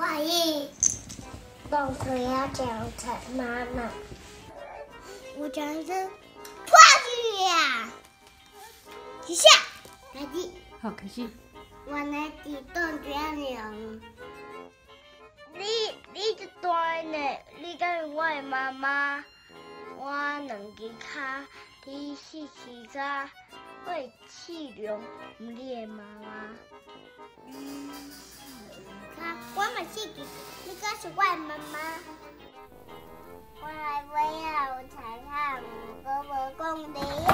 欢喜讲嘴仔讲陈妈妈。我讲是破去啊！一下，开始。好，开始。我来是董娟玲。你这大呢？你敢是我的妈妈？我两支跤，你四支跤，我是刺龙，毋你的妈妈。我嘛四支，你敢是我的妈妈？我来买仔有菜菜，毋过无讲理啊。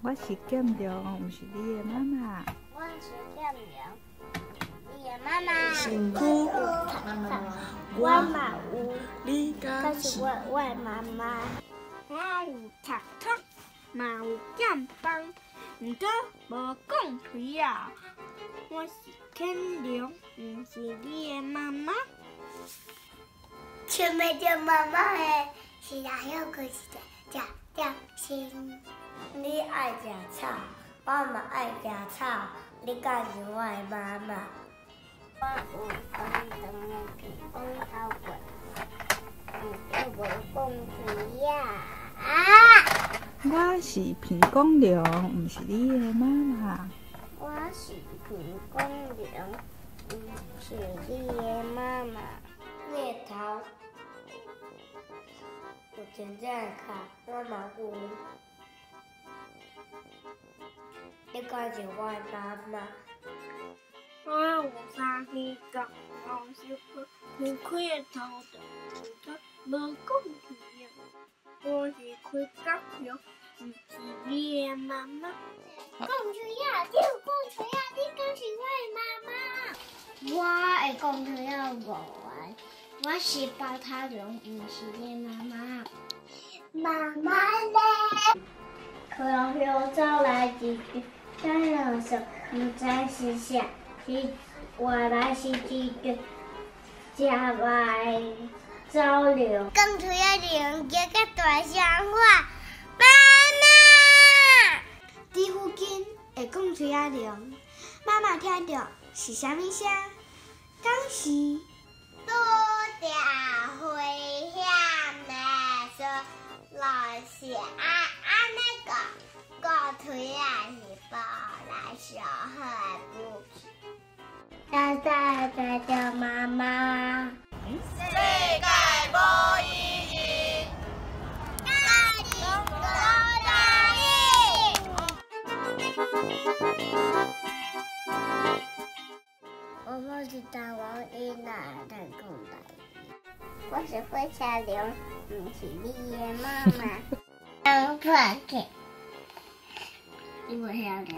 我是建良，毋是你的妈妈。我是建良，你的妈妈。身躯，我嘛有，你敢是我的妈妈？我有读册，嘛有减重，毋过无讲嘴仔。我是建良，毋是你的妈妈。想袂著妈妈的是哪样个是食点心？你爱食草，我嘛爱食草，你敢是我的妈妈？我有长长的鼻公头骨，毋过无讲嘴仔。我是彭公良，毋是你的妈妈。我是彭公良，毋是你的妈妈。你的头有真正的跤，我嘛有。你敢是我的妈妈？我有三支角，五十块，开开的头的，毋过无讲嘴仔。我是开角龙，毋是你的妈妈。讲嘴仔，你有讲嘴仔，你敢是我的妈妈？我会讲嘴仔无啊，我是包头龙，毋是你妈妈。妈妈咧？可能走来一句，咱两说，毋知是啥，是原来是一个食歹走龙。讲嘴仔龙叫较大声喊，妈妈！伫附近会讲嘴仔龙，妈妈听著是啥物声？敢是？拄著危险的时，来是按呢讲，讲嘴仔是无来上好的武器。大家在叫妈妈。世界无意义。家己讲台语。我是台湾囡仔，在讲台语。我是火车龙，毋是你的妈妈。当破去，你无晓念。